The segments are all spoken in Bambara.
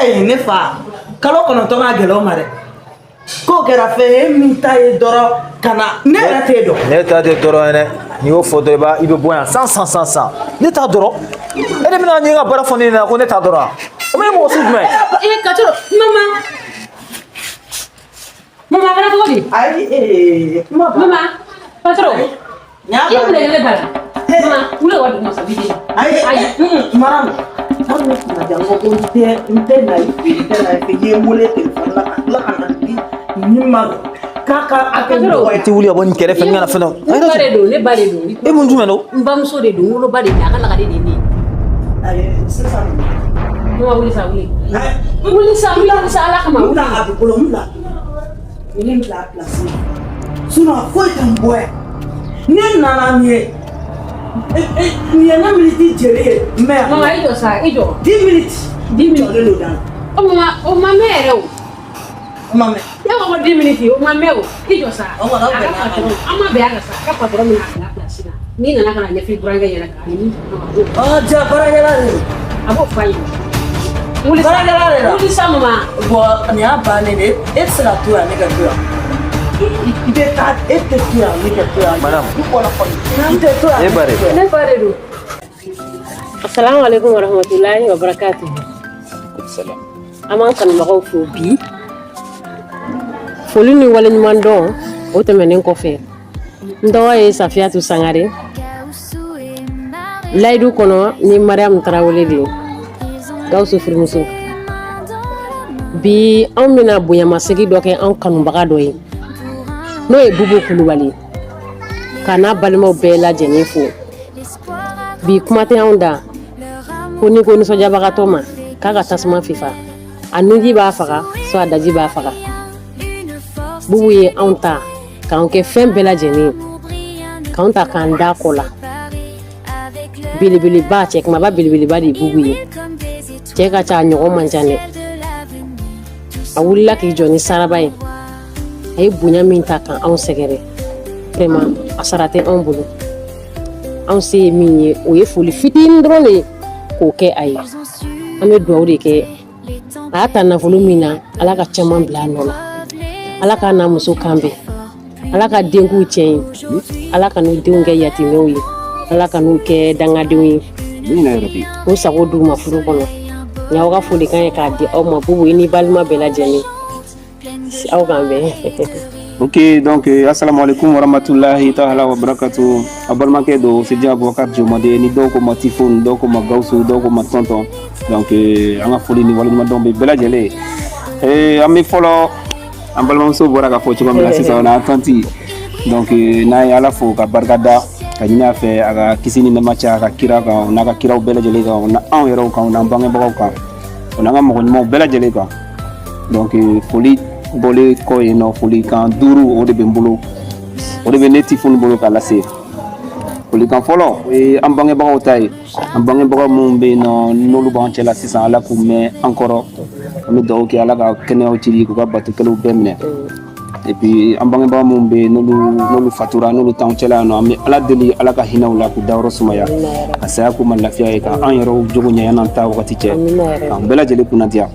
Ee, ne fa, kalo 9 ka gɛlɛn o ma dɛ. K'o kɛra fɛn ye, e min ta ye dɔrɔn ka na, ne yɛrɛ t'e dɔn. Ne ta tɛ dɔrɔn ye dɛ. N'i y'o fɔ dɔrɔn, i b'a i bɛ bɔ yan san san san san. Ne t'a dɔrɔn. E de bɛna n ka baara fɔ ne ɲɛna ko ne t'a dɔrɔn wa? O bɛ mɔgɔ sugu jumɛn ye? Eh, Katoro, mama. Mama, a kɛra cogo di? Ayi, ee, kuma ba. Mama, patron. N y'a I ye mun de ban. kɛ ne ba la? Mama, wuli ka bɔ duguma sa, bi. Ayi. Ayi. Maramu, hali ne kunna jan ko n tɛ na i fɛ yen, n tɛ na i fɛ. I ye n wele telefɔni la ka tila ka na di nin ma k'a ka a kɛ Patron. I tɛ wuli ka bɔ nin kɛrɛfɛ n kana fɛn dɔ. Ne ba de don, ne ba de don. E mun jumɛn don? N bamuso de don, n woloba de don, a ka lagare de ye ne ye. Ayi, sisan. Mama, wuli sa, wuli. Wuli sa, wuli sa, Ala kama, N wuli. bila a bɛ bolo, n bila. N bila a place la. Sinon foyi tɛ n bɔ yan. Ne nana nin ye. Nin ye ne miniti jeli ye n bɛ yan. Mama, i jɔ sa, i jɔ. 10 minutes. 10 minutes. Jɔlen don da la. O mama, o ma mɛn yɛrɛ o. O ma mɛn. Ne ko ko 10 minutes, o ma mɛn o. I jɔ sa. O kɔni, aw A ka bɛnna a kan. patron, an ma bɛn a kan sa. A ka patron bɛna a bila place la. N'i nana ka na ɲɛfɔ i burankɛ ɲɛna k'a ni min a b'o Ɔ ja, baarakɛla de don. A b'o f'a ɲɛna. Wuli sa. Baarakɛla de la. Wuli sa, mama. Bon, nin y'a bannen de ye. E tɛ se ka to yan, ne ka to yan. I bɛ taa, e tɛ to yan, ne ka to yan. Madame. Du kɔnɔ kɔni. I tɛ to yan. E ba de. Ne fa de don. Assalamu alaikum warahmatullahi wabarakatuh. An b'an kanubagaw fo bi. Foli ni waleɲuman dɔn, o tɛmɛnen kɔfɛ. N tɔgɔ ye Safiyatu Sangare. Layidu kɔnɔ ni Mariam Tarawele de ye. Gawusu furumuso. Bi anw bɛna bonyamasegi dɔ kɛ anw kanubaga dɔ ye. N'o ye Bubu Kulubali ye. K'a n'a balimaw bɛɛ lajɛlen fo. Bi kuma tɛ anw da ko n'i ko nisɔndiyabagatɔ ma k'a ka tasuma fifa, a nunji b'a faga, so a daji b'a faga. Bubu ye anw ta k'anw kɛ fɛn bɛɛ lajɛlen ye, k'anw ta k'an da kɔ la. Belebeleba, cɛ kumaba belebeleba de ye Bubu ye. Cɛ ka ca, a ɲɔgɔn man ca dɛ. A wulila k'i jɔ ni saraba ye. A ye bonya min ta ka anw sɛgɛrɛ, vraiment, a sara tɛ anw bolo. Anw se ye min ye, o ye foli fitinin dɔrɔn de ye k'o kɛ a ye. An bɛ dugawu de kɛ. A y'a ta nafolo min na, Ala ka caman bila a nɔ la. Ala k'a n'a muso kan bɛn. Ala ka denkuw cɛ ye. Ala ka n'u denw kɛ yatimɛw ye. Ala ka n'u kɛ dangadenw ye. K'u sago d'u ma furu kɔnɔ. Nin y'aw ka folikan ye k'a di aw ma. Bubu, i ni balima bɛɛ lajɛlen, aw k'an bɛn. Ok, donc assalamu alaikum warahmatullahi ta'ala wa barakatuh. A balimakɛ don, Sidi Abubakar Jomade, ni dɔw ko ma Tifon, dɔw ko ma Gawusu, dɔw ko ma Tɔntɔn. Donc an ka foli ni waleɲuman dɔn bɛ bɛɛ lajɛlen ye. An bɛ fɔlɔ, an balimamuso bɔra ka fɔ cogo min na sisan, o n'an tantie. Donc n'an ye Ala fo ka barika da, ka ɲini a fɛ a ka kisi ni nɛɛma caya a ka kira kan, o n'a ka kiraw bɛɛ lajɛlen kan, o na anw yɛrɛw kan, o n'an bangebagaw kan, o n'an ka mɔgɔ ɲumanw bɛɛ lajɛlen kan. Donc foli bɔlen kɔ yen nɔ, folikan duuru o de bɛ n bolo, o de bɛ ne Tifoni bolo k'a lase. Folikan fɔlɔ, o ye an bangebagaw ta ye. An bangebagaw minnu bɛ yen nɔ, n'olu b'an cɛla sisan, Ala k'u mɛn an kɔrɔ. An bɛ dugawu kɛ, Ala ka kɛnɛyaw ci, k'u ka batokɛlaw bɛɛ minɛ. Et puis an bangebaga minnu bɛ yen, n'olu fatura, n'olu t'anw cɛla yan nɔ, an bɛ Ala deli, Ala ka hinɛ u la, k'u dayɔrɔ sumaya, ka saya k'u ma lafiya ye, ka an yɛrɛw jogo ɲɛ yan'an ta wagati cɛ, k'an bɛɛ lajɛlen kunnadiya.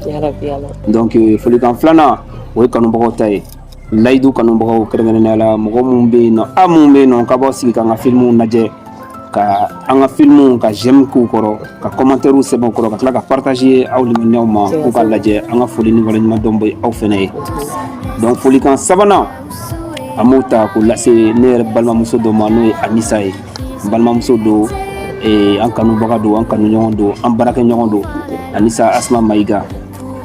Donc folikan filanan, o ye kanubagaw ta ye, Layidu kanubagaw, kɛrɛnkɛrɛnnenya la mɔgɔ minnu bɛ yen nɔ, a minnu bɛ yen nɔ k'a b'aw sigi k'an ka filimuw lajɛ, ka an ka filimuw ka j'aime k'u kɔrɔ, ka commentaire sɛbɛn u kɔrɔ, ka tila ka partager aw limaniyaw ma k'u ka lajɛ. An ka foli ni waleɲuman dɔn bɛ aw fɛnɛ ye. Donc folikan sabanan, an b'o ta k'o lase ne yɛrɛ balimamuso dɔ ma, n'o ye Anisa ye. N balimamuso don, an kanubaga don, an kanuɲɔgɔn don, an baarakɛɲɔgɔn don, Anisa Asma Mayiga.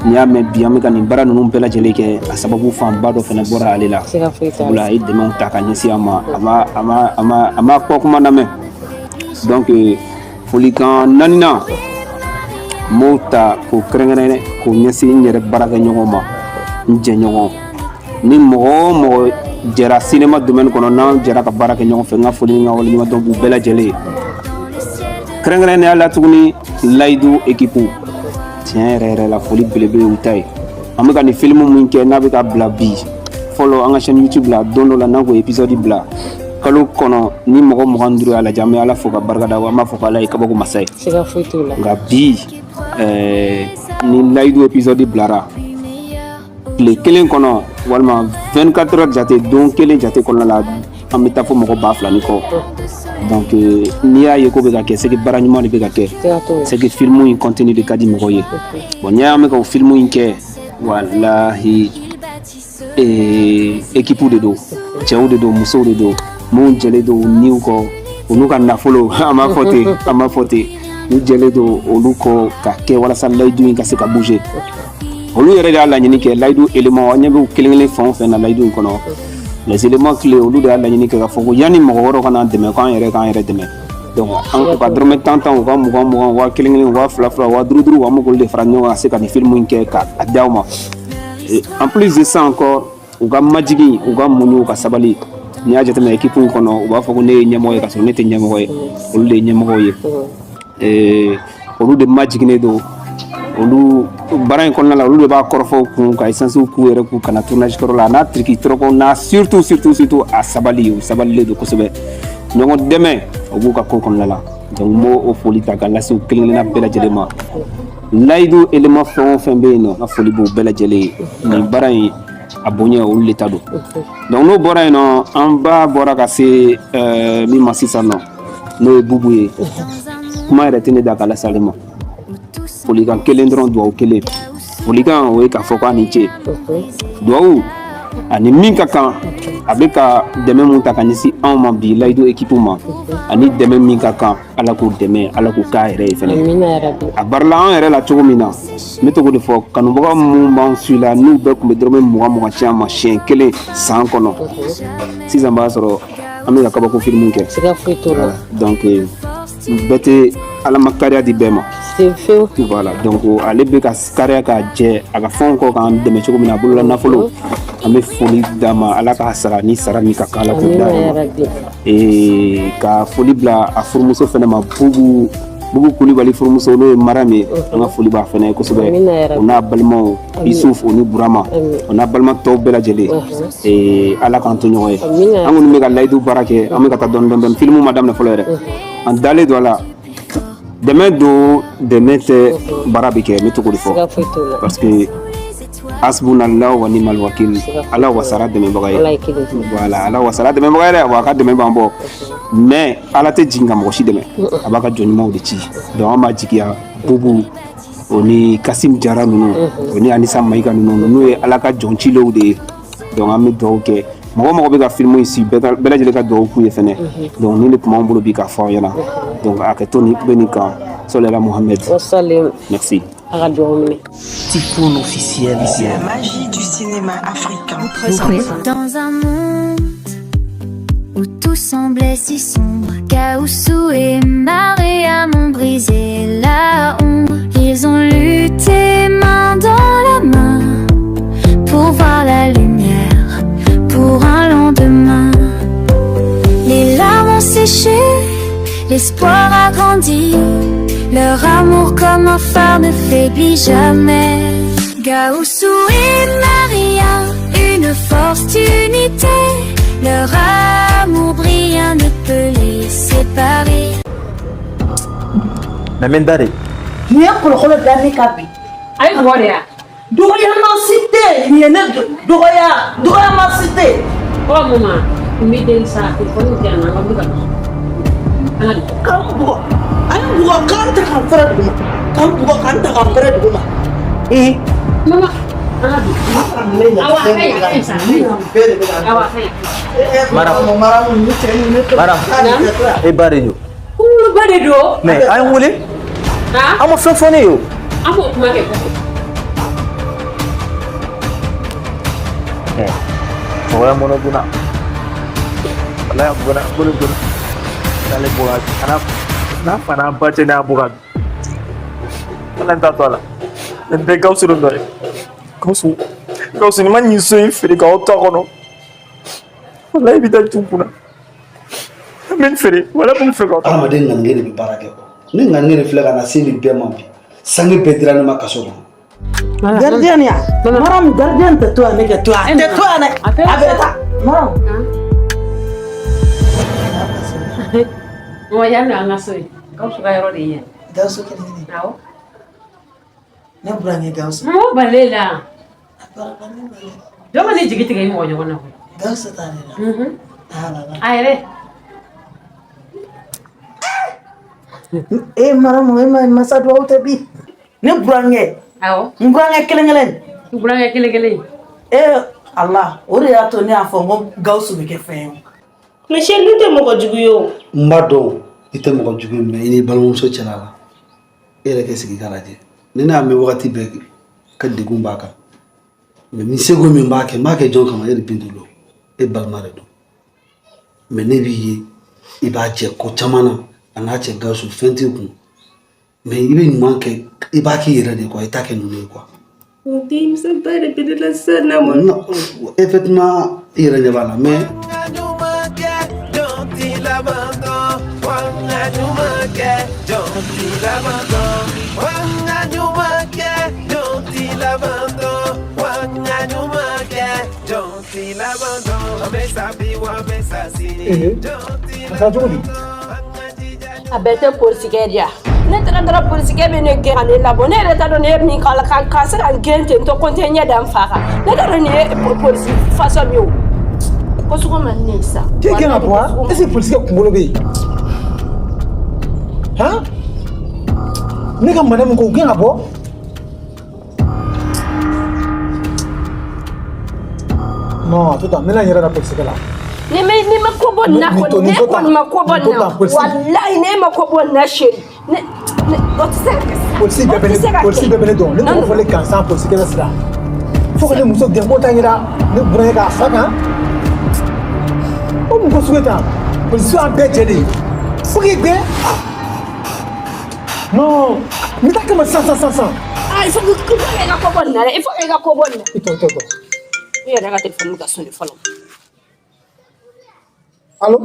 N'i y'a mɛn bi an bɛ ka nin baara ninnu bɛɛ lajɛlen kɛ, a sababu fanba dɔ fana bɔra ale la. Sabula a ye dɛmɛw ta ka ɲɛsin an ma, a ma kɔ kuma lamɛn. Donc folikan naaninan, n b'o ta k'o kɛrɛnkɛrɛn k'o ɲɛsin n yɛrɛ baarakɛɲɔgɔn ma, n jɛɲɔgɔn ni mɔgɔ o mɔgɔ jɛra cinéma domaine kɔnɔ, n'an jɛra ka baara kɛ ɲɔgɔn fɛ. N ka foli ni n ka waleɲuman dɔn b'u bɛɛ lajɛlen ye, kɛrɛnkɛrɛnnenya la tuguni Layidu équipe. Tiɲɛ yɛrɛ yɛrɛ la, foli belebele y'u ta ye. An bɛ ka nin film min kɛ, n'a bɛ ka bila bi fɔlɔ an ka chaîne YouTube la, don dɔ la n'an k'o épisode bila kalo kɔnɔ, ni mɔgɔ 25 y'a lajɛ, an bɛ Ala fo ka barika da, an b'a fɔ ko Ala ye kabako masa ye. Siga foyi t'o la. Nka bi Ni layidu épisode bilara tile kelen kɔnɔ walima 24 heures jate, don kelen jate kɔnɔna la, an bɛ taa fo mɔgɔ 2000 ni kɔ. Donc n'i y'a ye ko bɛ ka kɛ, c'est que baara ɲuman de bɛ ka kɛ, c'est que film in contenu de ka di mɔgɔw ye. Bon, n'i y'a mɛn ka o film in kɛ, walahi, équipe de don, cɛw de don, musow de don, minnu jɛlen don u niw kɔ, u n'u ka nafolo, an b'a fɔ ten, an b'a fɔ ten, u jɛlen don olu kɔ ka kɛ walasa layidu in ka se ka bouger. Olu yɛrɛ de y'a laɲini kɛ. Layidu élément, an ɲɛ bɛ kelen kelen fɛn o fɛn na layidu in kɔnɔ, les éléments clés, olu de y'a laɲini kɛ k'a fɔ ko yanni mɔgɔ wɛrɛw ka n'an dɛmɛ, k'an yɛrɛ k'an yɛrɛ dɛmɛ. Donc an u ka dɔrɔmɛ tan tan, u ka mugan mugan, 1000 kelen, 2000 fila, 5000 duuru, an b'olu de fara ɲɔgɔn kan ka se ka nin film in kɛ ka a d'aw ma. Et en plus de ça encore, u ka majigin, u ka muɲu, u ka sabali. N'i y'a jateminɛ équipe in kɔnɔ, u b'a fɔ ko ne ye ɲɛmɔgɔ ye, ka sɔrɔ ne tɛ ɲɛmɔgɔ ye, olu de ye ɲɛmɔgɔw ye. Olu de majiginnen don, olu baara in kɔnɔna la, olu de b'a kɔrɔfɔw kun ka essence k'u yɛrɛ kun ka na tournage kɔrɔ la, a n'a tiriki tɔrɔkɔ n'a surtout surtout surtout a sabali. U sabalilen don kosɛbɛ, ɲɔgɔn dɛmɛ o b'u ka ko kɔnɔna la. Donc n b'o o foli ta k'a lase u kelen kelenna bɛɛ lajɛlen ma. Layidu élément fɛn o fɛn bɛ yen nɔ, n ka foli b'u bɛɛ lajɛlen ye. Nin baara in a bonya, olu de ta don. Donc n'o bɔra yen nɔ, an ba bɔra ka se min ma sisan nɔ, n'o ye Bubu ye, kuma yɛrɛ tɛ ne da k'a lase ale ma. Folikan kelen dɔrɔn, duwawu kelen. Folikan o ye k'a fɔ k'a ni ce, duwawu ani min ka kan, a bɛ ka dɛmɛ mun ta ka ɲɛsin anw ma bi, layidu équipe ma, ani dɛmɛ min ka kan, Ala k'o dɛmɛ, Ala k'o k'a yɛrɛ ye fɛnɛ. A barila an yɛrɛ la cogo min na, n bɛ to k'o de fɔ kanubaga minnu b'an su la, n'u bɛɛ tun bɛ dɔrɔmɛ mugan mugan ci an ma siɲɛ kelen san kɔnɔ, sisan b'a sɔrɔ an bɛ ka kabako filimu kɛ. Siga foyi t'o la. Donc bɛɛ tɛ, Ala ma kariya di bɛɛ ma. Fewu. Voilà, donc ale bɛ ka kariya ka jɛ a ka fɛnw kɔ k'an dɛmɛ cogo min na, a bolola nafolo, an bɛ foli d'a ma. Ala k'a sara ni sara min ka kan, Ala k'o d'a ma. Ka foli bila a furumuso fɛnɛ ma, Bubu, Bubu Kulibali furumuso, n'o ye Mariam ye, an ka foli b'a fɛnɛ ye kosɛbɛ, o n'a balimaw Isuf, o ni Burama, o n'a balima tɔw bɛɛ lajɛlen. Ala k'an to ɲɔgɔn ye. An kɔni bɛ ka layidu baara kɛ, an bɛ ka taa dɔɔni dɔɔni. Filimu ma daminɛ fɔlɔ yɛrɛ, an dalen don a la. Dɛmɛ don, dɛmɛ tɛ, baara bɛ kɛ, n bɛ to k'o de fɔ, parce que hasbunallahu wa ni'mal wakil, Ala wasara dɛmɛbaga ye. Voilà, Ala wasara dɛmɛbaga ye dɛ, wa a ka dɛmɛ b'an bɔ, mais Ala tɛ jigin ka mɔgɔ si dɛmɛ, a b'a ka jɔn ɲumanw de ci. Donc an b'a jigiya Bubu o ni Kasim Jara ninnu, o ni Anisa Mayiga ninnu, n'u ye Ala ka jɔn cilenw de ye. Donc an bɛ dugawu kɛ, mɔgɔ mɔgɔ bɛ ka film in si, bɛɛ lajɛlen ka dugawu k'u ye fɛnɛ. Donc nin de tun b'an bolo bi k'a fɔ aw ɲɛna. Donc a kɛ to nin bɛ nin kan, sɔlila Muhammed. Merci. A ka dugawu minɛ. Tifoun officiel. La magie du cinéma africain. Dans un monde où tout semblait si sombre, Gaoussou et Mariam ont brisé la ombre. Ils ont lutté main dans la main pour voir la lumière, pour un lendemain. Les larmes ont séché, l'espoir a grandi. Leur amour comme un phare ne faiblit jamais. Gaoussou et Maria, une force d'unité. Leur amour brillant ne peut les séparer. Mais n bɛ n da de. Nin ye kɔlɔkɔlɔ da ne ka bi. A ye bugɔ de ya. Dɔgɔyama si tɛ yen, nin ye ne dɔgɔya, dɔgɔyama si tɛ yen. Ɔ mama, n b'i deli sa, telefɔni di yan nɔ, an ka wuli ka don. An ka don. K'an bugɔ, a ye n bugɔ k'an ta k'an fɛrɛ dugu ma, k'an bugɔ k'an ta k'an fɛrɛ dugu ma. Ee. Mama, an ka don. Awa, a ka ɲi, a ka ɲi sa. Awa, a ka ɲi. Maram. Maram. E ba de don. Kunkoloba de don. Mais a ye n wele. An ma fɛn fɔ ne ye o. An b'o kuma kɛ kɔfɛ. Mɔgɔya mɔnɔ donna. Walayi a bɔra bolo donna. N'ale bɔra a n'a fa n'a ba cɛ n'a bɔ ka wala n t'a to a la. Nin bɛɛ Gawusu de nɔ ye. Gawusu, Gawusu, ni ma nin so in feere k'aw to a kɔnɔ, walayi i bɛ taa tu kunna. N bɛ nin feere, walayi n bɛ nin feere k'aw to. Adamaden ŋaniye de bɛ baara kɛ. Ne ŋaniye de filɛ ka na se nin bɛɛ ma bi, sange bɛɛ dira ne ma kaso kɔnɔ. Gardien ya, Maram, gardien tɛ to yan, ne kɛ to yan, a tɛ to yan dɛ, a bɛ taa Maram. Mama, yan an ka so ye. Gawusu ka yɔrɔ de ye yan. Gawusu kelen kelen. Awɔ. Ne burankɛ Gawusu. Mɔgɔ bal'e la. Jɔn ma ne jigi tigɛ i mɔgɔ ɲɔgɔn na koyi. Gawusu t'ale la. A yɛrɛ. E Maramu e ma masa duwawu tɛ bi. Ne burankɛ. Awɔ. N burankɛ kelen kelen. I burankɛ kelen kelen. E Ala o de y'a to ne y'a fɔ n ko Gawusu bɛ kɛ fɛn ye. Mais chéri ne tɛ mɔgɔ jugu ye o. N b'a dɔn i tɛ mɔgɔ jugu ye mais i n'i balimamuso cɛla la e yɛrɛ kɛ sigi k'a lajɛ ni ne y'a mɛn wagati bɛɛ ka degun b'a kan mais ni seko min b'a kɛ n b'a kɛ jɔn kama e de Bintu don e balima de don mais ne b'i ye i b'a jɛ ko caman na a n'a cɛ Gawusu fɛn t'i kun mais i bɛ ɲuman kɛ i b'a k'i yɛrɛ de quoi i t'a kɛ ninnu ye quoi. O denmisɛnba de bɛ ne la sisan na ma. Non, effectivement i yɛrɛ ɲɛ b'a la mais. A taa cogo di? A bɛɛ tɛ polisikɛ di yan. Ne taara dɔrɔn polisikɛ bɛ ne gɛn ka ne labɔ ne yɛrɛ t'a dɔn ne ye min k'a la ka se ka n gɛn ten tɔ ko n tɛ ɲɛ da n fa kan ne t'a dɔn nin ye polisi fasɔn min ye o ko sugu ma ne ye sa. K'e gɛn ka bɔ wa? Est ce que polisikɛ kunkolo bɛ yen? Han? Ne ka madamu ko gɛn ka bɔ? Non, a to tan n bɛna n yɛrɛ da polisikɛ la. Ni ma ko bɔ nin na kɔni ne kɔni ma ko bɔ nin na walayi ne ma ko bɔ nin na chéri ne o tɛ se ka kɛ sa. Polisi bɛɛ bɛ ne polisi bɛɛ bɛ ne dɔn ne tɔgɔ fɔlen gansan polisikɛ bɛ siran fo ka ne muso gɛn k'o t'a ɲɛda ne burankɛ k'a fa kan o mun ko sugu ye tan polisiw y'an bɛɛ jɛ de ye fo k'i gɛn non n bɛ taa kama sisan sisan sisan. Ah il faut que e ka ko bɔ nin na dɛ il faut que e ka ko bɔ nin na. I tɔ i tɔ i tɔ. I yɛrɛ ka telefɔni bɛ ka sonné fɔlɔ. Allô?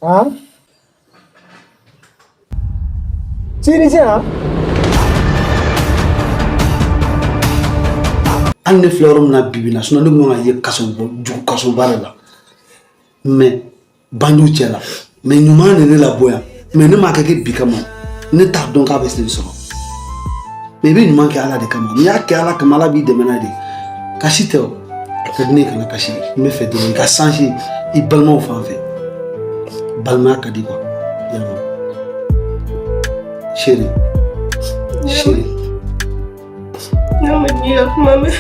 Hein? Tunisien, hein? Hali ne filɛ yɔrɔ min na bi bi in na sinon ne kun kan ka ye kaso jugu kasoba de la mais bandiw cɛ la mais ɲuman de ne labɔ yan mais ne m'a kɛ bi kama ne t'a dɔn k'a bɛ sen sɔrɔ mais i bɛ ɲuman kɛ Ala de kama n'i y'a kɛ Ala kama Ala b'i dɛmɛ n'a de kasi tɛ o a ka di ne ye kana kasi n bɛ fɛ dɔrɔn i ka changer i balimaw fan fɛ balimaya ka di quoi i y'a mɛn chérie chérie. Ne ma n'i ka kuma mɛn.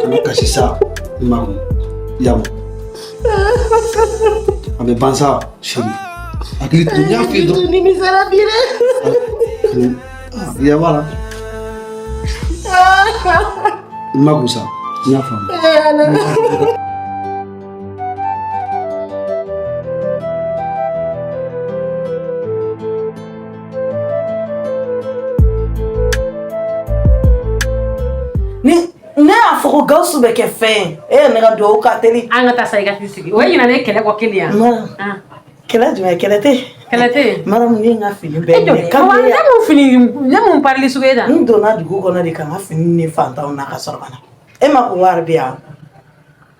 Kana kasi sa n b'a kɔnɔ i y'a mɛn a bɛ ban sa chérie hakili to n y'a f'i ye dɔrɔn. Nimisara bi dɛ. I ɲɛ b'a la n ma kun sa n y'a faamu. Ni ne y'a fɔ ko Gawusu bɛ kɛ fɛn ye e ne ka duwawu ka teli. An ka taa sa i ka t'i sigi o ye ɲinɛ ne kɛlɛ kɔ kelen yan. Kɛlɛ jumɛn kɛlɛ tɛ. Kɛlɛ tɛ yen. Maramu ne ye n ka fini bɛɛ minɛ. Ne mun fini ne mun parili sugu ye tan. N donna dugu kɔnɔ de ka n ka fini ni fantanw na ka sɔrɔ ka na. E ma ko wari bɛ yan.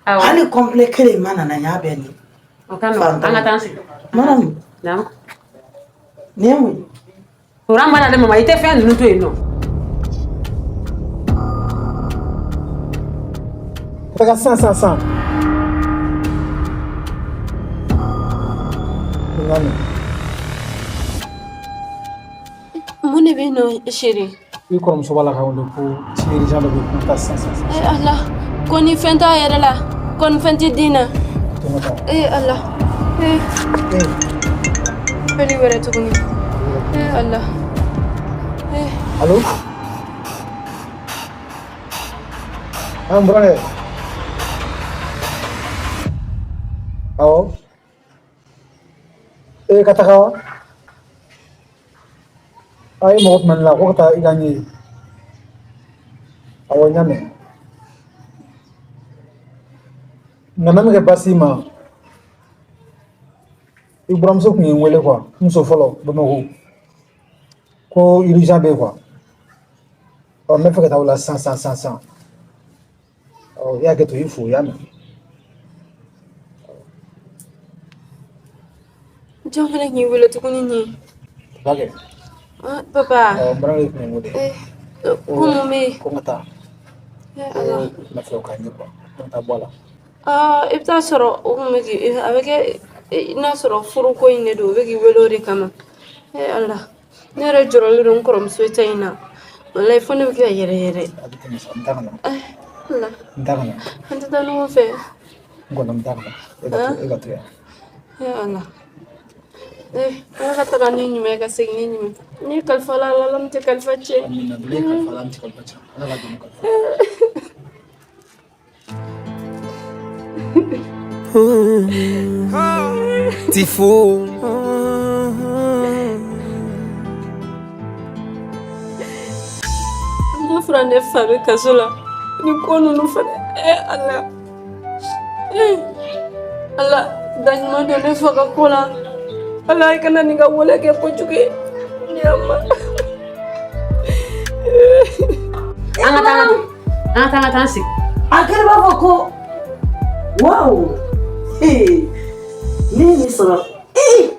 Awɔ. Hali complet kelen ma nana n y'a bɛɛ ni. O ka nɔgɔn an ka taa an sigi. Maramu. Naamu. Nin ye mun ye? Kuran b'a la dɛ mama i tɛ fɛn ninnu to yen nɔ. Taga sisan sisan sisan. N y'a mɛn. Mun de bɛ yen nɔ chéri? I kɔrɔmuso b'a la ka wele ko urgent dɔ bɛ yen ko taa sisan sisan. Eh Ala ko ni fɛn t'a yɛrɛ la ko ni fɛn tɛ den na. Eh Ala eh. Fɛn wɛrɛ tuguni. Eh Ala eh. Allo? An burankɛ. Awɔ. E ka taga wa? A ye mɔgɔ tun bɛ ne la ko ka taa i ka ɲɛ ye. Awɔ n y'a mɛn. Nka n'a ma kɛ baasi ma i buramuso tun ye n wele quoi muso fɔlɔ Bamakɔ ko urgent bɛ yen quoi. Ɔ n bɛ fɛ ka taa o la sisan sisan sisan sisan. Ɔ i y'a kɛ to i fo i y'a mɛn. Jɔn fana k'i wele tuguni nin ye? Bakɛ. Ah, papa. N bɔra de tun bɛ n wele. Ko mun bɛ yen? Ko n ka taa. Eh, Ala. Ko n bɛ fɛ o ka ɲɛ quoi. Ko n ka taa bɔ a la. Aa, i bɛ taa sɔrɔ o kun bɛ k'i a bɛ kɛ n'a sɔrɔ furuko in de don, o bɛ k'i wele o de kama. Eh, Ala. Ne yɛrɛ jɔrɔlen don n kɔrɔmuso ta in na. Walayi fo ne bɛ ka yɛrɛ yɛrɛ. A bɛ tɛmɛ sa, n t'a ka na. Eh, Ala. N t'a ka na. An tɛ taa ɲɔgɔn fɛ. N kɔni n t'a ka na. E ka to, e ka to yan. Eh, Ala. Eh, Ala ka taga ni ɲuman ye ka segin ni ɲuman ye. N'i kalifa la Ala la, n tɛ kalifa tiɲɛ. Amina, ne kalifa la, n tɛ kalifa tiɲɛ. Ala ka dɛmɛ kalifa. Tifo. N'a fɔra ne fa bɛ kaso la, ni ko ninnu fana, eh Ala. Eh, Ala, da ɲuman don ne fa ka ko la. Ala, i kana nin ka wele kɛ kojugu ye. Ni a ma. An ka taa, an ka taa, an ka taa an sigi. A kɛlen b'a fɔ ko waw, ee, ne ye nin sɔrɔ, ee.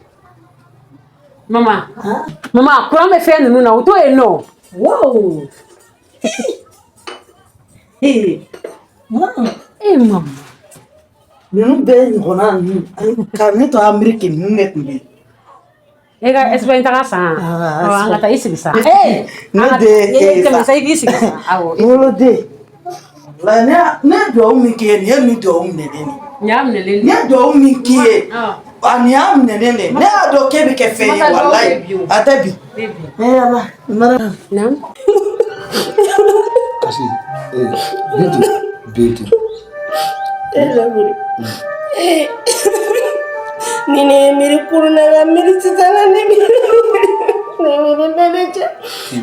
Mama, mama, kuran bɛ fɛn ninnu na, o to yen nɔ. Waw, ee, mama. Ee mama. Ninnu bɛɛ ɲɔgɔnna ninnu ka ne to Ameriki, ninnu de tun bɛ yen. E ka Espagne taga san. Awɔ, an ka taa i sigi sa. Ee, Ne den, e tɛmɛ sa, i k'i sigi sa. Awɔ. N woloden. Walayi, ne ye duwawu min k'i ye, nin ye nin duwawu minɛnen de ye. Nin y'a minɛlen de ye. Ne ye duwawu min k'i ye, a nin y'a minɛnen de ye. Ne y'a dɔn k'e bɛ kɛ fɛn ye, walayi. A tɛ bin. Ee Ala, mara. Naamu. Kasi, ee, Bintu, Bintu. E lamuri. Ni ne ye miiri kurun na ka miiri sisan na, ne miiri ne miiri bɛɛ bɛ cɛ.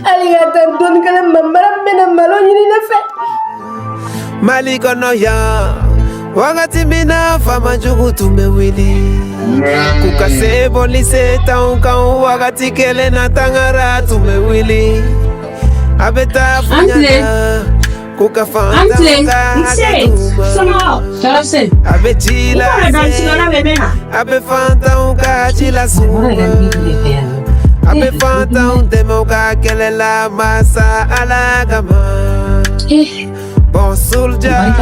Hali ka taa dɔɔni kelen mamara bɛna malo ɲini ne fɛ. Mali kɔnɔ yan, wagati min na faama jugu tun bɛ wuli k'u ka se boli se t'anw kan, wagati kelen na tangara tun bɛ wuli a bɛ taa fɔ ɲana k'u ka fantanw ka hakɛ d'u ma, a bɛ ci lase, a bɛ fantanw ka ci las'u ma, a bɛ fantanw dɛmɛ u ka kɛlɛ la masa Ala kama. Bon soldier,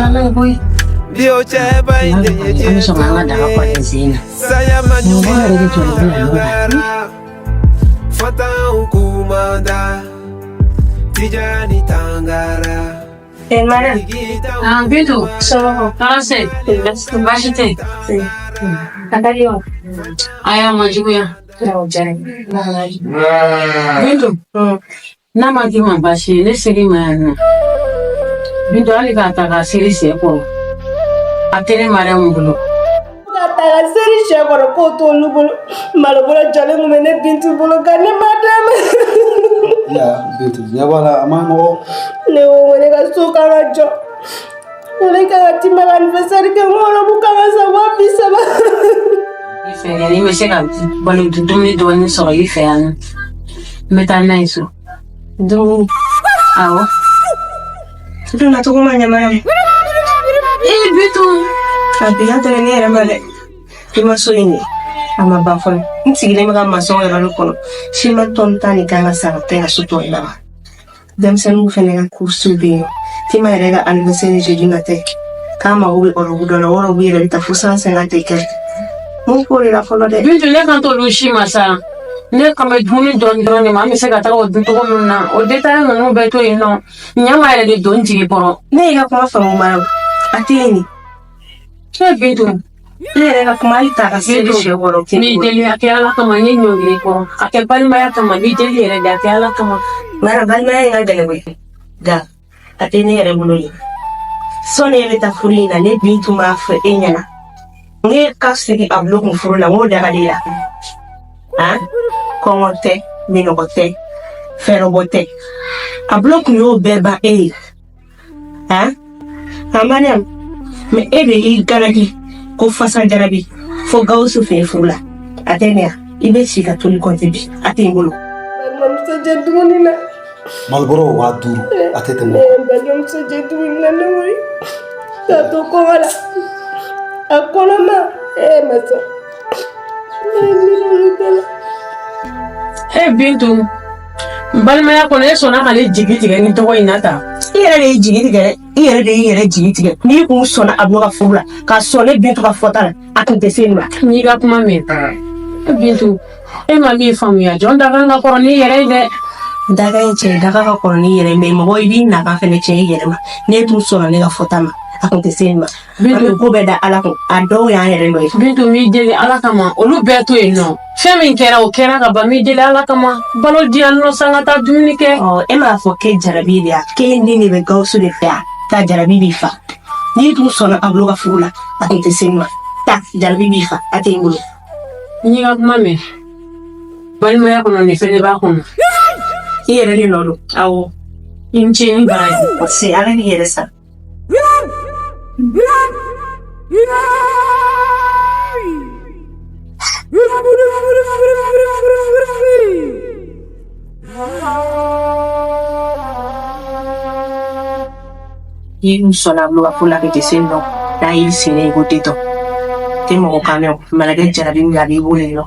bi o cɛba in de ye diɲɛ tɔn ye, saya ma ɲuman fatanw kumanda Tijani Tangara. Eh, madame. Ah, Bintu. Tɔɔrɔ tɛ. Baasi tɛ. A ka di wa? Aya ma juguya. Awɔ, diyara n ye. Bintu. N'a ma k'i ma baasi ye, ne ser'i ma yan nɔ. Bintu, hali k'a ta k'a seri sɛ kɔrɔ. A tɛ ne Mariyamu bolo. Ka ta ka seri sɛ kɔrɔ k'o t'olu bolo. Malobɔrɔ jɔlen kun bɛ ne Bintu bolo ka ne ma d'a ma. Ya, Bintu, ɲɛ b'a la, a ma nɔgɔ. Ne ko ko ne ka so kan ka jɔ. Ne kan ka Tima ka anniversaire kɛ, n ko robe kan ka san 30,000. I fɛ yan, i bɛ se ka balo dumuni dɔɔni sɔrɔ i fɛ yan nɔ. N bɛ taa n'a ye so. Dumuni. Awɔ. Donna cogo ma ɲɛ Mariam. Ee Bintu. A bi ka tɛmɛ ne yɛrɛ ma dɛ. I ma so in ye. A ma ban fɔlɔ. N sigilen bɛ ka masɔn yɛrɛ de kɔnɔ. Siman tɔni 10 de kan ka san ka taa ka so tɔ laban. Denmisɛnninw fɛnɛ ka courses bɛ yen. Tima yɛrɛ ka anniversaire jeudi nata ye. K'a mago bɛ robe dɔ la, o robe yɛrɛ bɛ taa fo 150 et quelque. Mun k'o de la fɔlɔ dɛ. Bintu, ne kan t'olu si ma sa. Ne kan bɛ dumuni dɔɔni dɔrɔn de ma, an bɛ se ka taga o dun cogo min na. O détail ninnu bɛɛ to yen nɔ. Ɲama yɛrɛ de don n jigi kɔrɔ. Ne y'i ka kuma faamu Mariam. A tɛ yen nin. E Bintu. Ne yɛrɛ ka kuma hali ta ka seri sɛ kɔrɔ. N b'i deli, a kɛ Ala kama, n ye ɲɔngiri kɔrɔ. A kɛ balimaya kama, n b'i deli yɛrɛ de, a kɛ Ala kama. Mariam, balimaya in ka gɛlɛn koyi. Nka a tɛ ne yɛrɛ bolo yen. Sɔnni e bɛ taa furu in na, ne Bintu b'a fɔ e ɲɛna. Ne ka sigi a bulon kun furu la, n k'o daga de la. Han? Kɔngɔ tɛ, minɔgɔ tɛ, fɛɛrɛbɔ tɛ. A bulon kun y'o bɛɛ ban e ye. Han? Han Mariam, mais e de y'i garaki ko fasa jarabi fo Gawusu fɛ yen furu la. A tɛ ne ya, i bɛ si ka toli kɔnte bi, a tɛ n bolo. Balimamuso jɛ dumuni na. Malobɔrɔ 5000, a tɛ tɛmɛ o kan. Balimamuso jɛ dumuni na ne wuli k'a to kɔngɔ la. A kɔnɔma, ee masa. Ne ye miiri olu bɛɛ la. E Bintu, balimaya kɔnɔ e sɔnna ka ne jigi tigɛ ni tɔgɔ in na tan. I yɛrɛ de y'i jigi tigɛ dɛ, i yɛrɛ de y'i yɛrɛ jigi tigɛ. N'i kun sɔnna Abulo ka furu la, ka sɔn ne Bintu ka fɔta la, a tun tɛ se nin ma. N y'i ka kuma mɛn. E Bintu, e ma min faamuya, jɔn dakan ka kɔrɔ n'i yɛrɛ ye dɛ. Daga ye cɛ, daga ka kɔrɔ n'i yɛrɛ, mais mɔgɔ i b'i nakan fɛnɛ cɛ i yɛrɛ ma. N'e tun sɔnna ne ka fɔta ma, a tun tɛ se nin ma. An bɛ ko bɛɛ da Ala kun, a dɔw y'an yɛrɛ nɔ ye. Bintu, n b'i deli Ala kama, olu bɛɛ to yen nɔ. Fɛn min kɛra, o kɛra ka ban. N b'i deli Ala kama, balo di yan nɔ sa, n ka taa dumuni kɛ. Ɔ, e m'a fɔ k'e jarabi de ya, k'e ni de bɛ Gawusu de fɛ yan, taa jarabi b'i fa. N'i tun sɔnna Abulo ka furu la, a tun tɛ se nin ma. Taa, jarabi b'i fa, a tɛ n bolo. N y'i ka kuma mɛn. Balimaya kɔnɔ, nin fɛnɛ b'a kɔnɔ. I yɛrɛ de nɔ don. Awɔ. I ni ce, i ni baraji. Se Ala k'i yɛrɛ sa. I kun sɔnna Abulo ka furu la, a tun tɛ se nin nɔ. N'a y'i sen i ko tentɔ. Tɛ mɔgɔ kan mɛn o. Mana kɛ jarabi min ye, a b'i bolo yen nɔ.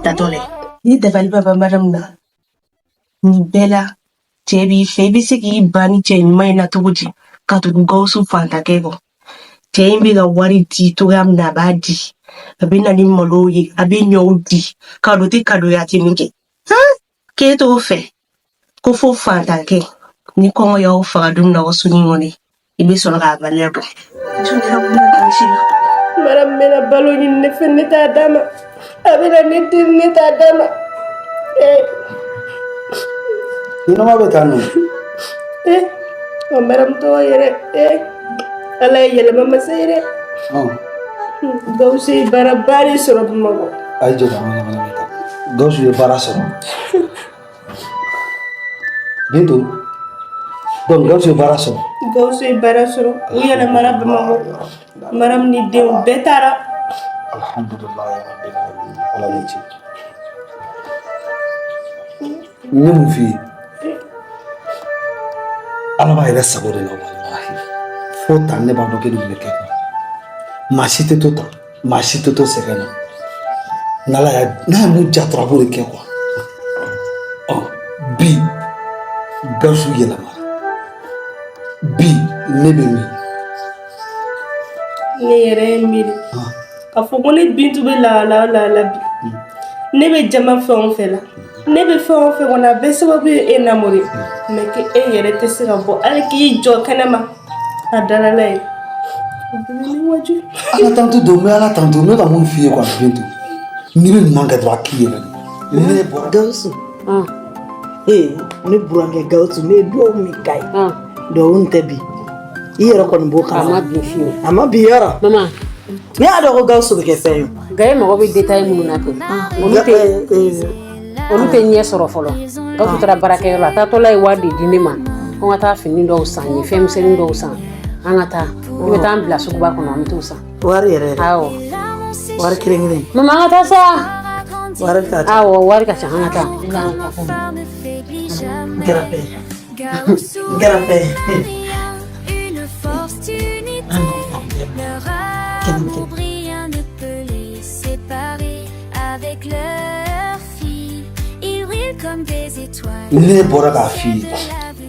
Tatɔ dɛ. Ni dabali bɛ ban Mariam na. Nin bɛɛ la, cɛ b'i fɛ, i bɛ se k'i ban ni cɛ ɲuman in na cogo di ka tugu Gawusu fantankɛ kɔ? Cɛ in bɛ ka wari di cogoya min na, a b'a di. A bɛ na ni malow ye, a bɛ ɲɔw di. Kado tɛ kado ye, a tɛ min kɛ. K'e t'o fɛ, ko fo fantankɛ. Ni kɔngɔ y'aw faga don min na aw ka so in kɔnɔ, i bɛ sɔrɔ k'a valeur dɔn. Mariam bɛna balo ɲini ne fɛ, ne t'a d'a ma. A bɛna ne deli, ne t'a d'a ma. Ee. Ɲɛnama bɛ taa nɔ. Ee, o Mariam tɔgɔ yɛrɛ, ee, Ala ye yɛlɛma masa ye dɛ. Gawusu ye baaraba de sɔrɔ Bamakɔ. A ye jɔ ka an ka taa. Gawusu ye baara sɔrɔ. Bintu, donc Gawusu ye baara sɔrɔ. Gawusu ye baara sɔrɔ. U yɛlɛmana Bamakɔ. Mariam ni denw bɛɛ taara. Alhamdulilayi rabbil alamin. Ala ni ce. N ye mun f'i ye? Ala b'a yɛrɛ sago de la walahi. Fo tan ne b'a dɔn k'e de bɛ kɛ. Maa si tɛ to tan, maa si tɛ to sɛgɛn na. N'Ala y'a n'a ye mun ja dɔrɔn a b'o de kɛ quoi. Ɔ bi Gawusu yɛlɛmara. Bi ne bɛ min? Ne yɛrɛ ye miiri k'a fɔ ko ne Bintu bɛ lahala o lahala bi, ne bɛ jama fɛn o fɛn la, ne bɛ fɛn o fɛn kɔnɔ, a bɛɛ sababu ye e Namori ye. Mais que e yɛrɛ tɛ se ka bɔ hali k'i jɔ kɛnɛ ma a dalala ye, o bɛɛ bɛ ne waju. Ala tantu don, n bɛ Ala tantu, n bɛ ka mun f'i ye quoi Bintu. N'i bɛ ɲuman kɛ dɔrɔn a k'i yɛrɛ de. Ne bɔra. Gawusu. Ee, ne burankɛ Gawusu, ne ye duwawu min k'a ye. Duwawu tɛ bi. I yɛrɛ kɔni b'o kalama. A ma bin fiyewu. A ma bin yɔrɔ. Mama. Ne y'a dɔn ko Gawusu bɛ kɛ fɛn ye. Nka e mago bɛ détail minnu na kɛ, olu tɛ ɲɛ sɔrɔ fɔlɔ. Gawusu taara baarakɛyɔrɔ la, a taatɔla ye wari de di ne ma ko n ka taa fini dɔw san, n ye fɛn misɛnnin dɔw san. An ka taa, i bɛ taa an bila suguba kɔnɔ, an bɛ t'o san. Wari yɛrɛ yɛrɛ. Awɔ. Wari kelen kelen. Mama, an ka taa sa. Wari ka ca. Awɔ, wari ka ca, an ka taa. N kɛra fɛn ye. N kɛra fɛn ye. Une force d'unité, leur amour rien ne peut les séparer. Avec leur fille, ils brillent comme des étoiles. Ne bɔra k'a f'i ye,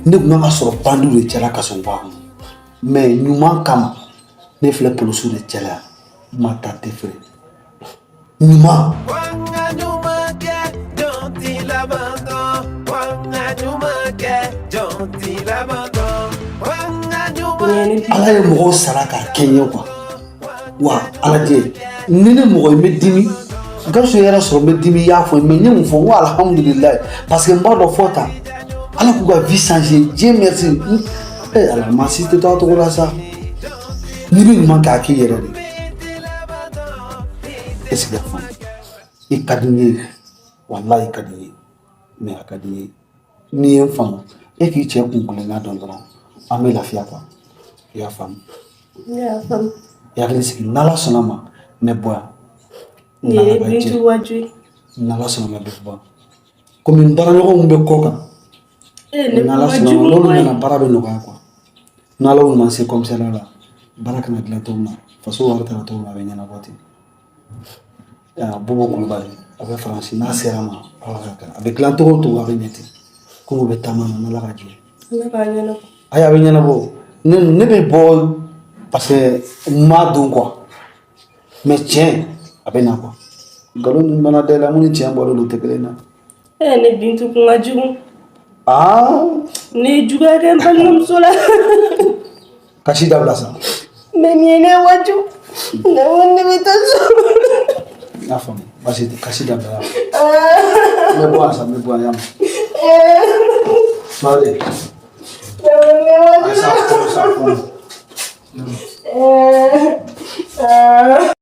ne tun kan ka sɔrɔ bandiw de cɛla kasoba kɔnɔ, mais ɲuman kama ne filɛ polisiw de cɛla yan. Ma taa tɛ feere ɲuman. Wanga ɲuman kɛ, jɔn t'i laban dɔn. Wanga ɲuman kɛ, jɔn t'i laban dɔn. Wanga ɲuman. Ala ye mɔgɔw sara k'a kɛ n ye quoi. Wa ala jɛ ni ne mɔgɔ ye, n bɛ dimi. Gawusu yɛrɛ sɔrɔ, n bɛ dimi, i y'a fɔ, mais n ye mun fɔ? N ko alhamdulilayi, parce que n b'a dɔn fɔ tan Ala k'u ka vie changer. Dieu merci. Eh Ala, maa si tɛ to a cogo la sa. N'i bɛ ɲuman kɛ, a k'i yɛrɛ de. Est ce que i y'a faamu? I ka di n ye, walahi i ka di n ye, mais a ka di n ye n'i ye n faamu, e k'i cɛ kun kelenna dɔn dɔrɔn, an bɛ lafiya quoi. I y'a faamu? Ne y'a faamu. I hakili sigi, n'Ala sɔnna ma, n bɛ bɔ yan. Nin ye Bintu waju ye. N'Ala sɔnna ma, bɛ bɔ komi n baaraɲɔgɔnw bɛ kɔ kan. Ee, ne N'Ala sɔnna ma, n'olu nana, baara bɛ nɔgɔya quoi. N'Ala y'u ma se commissariat la, baara kana dilan cogo min na, faso wari taara cogo min na, a bɛ ɲɛnabɔ ten. Bubu Kulubali a bɛ Faransi, n'a sera ma, Ala ka kɛ a bɛ dilan cogo o cogo, a bɛ ɲɛ ten. Komi u bɛ taama na, n'Ala ka jɛ. Ala k'a ɲɛnabɔ. Ayi, a bɛ ɲɛnabɔ. Ne bɛ bɔ parce que n m'a dɔn quoi, mais tiɲɛ a bɛ na quoi. Nkalon ninnu mana da i la, mun ni tiɲɛ bɔlen don tɛ kelen na. Ɛ, ne Bintu kun ka jugu. Aa. Ne ye juguya kɛ n balimamuso la. Kasi dabila sa. Mais nin ye ne waju. Ne ko ne bɛ taa so. N y'a faamu, basi tɛ, kasi dabila. N bɛ bɔ yan sa, n bɛ bɔ yan, y'a mɛn. Mali. Ayi sa, sa.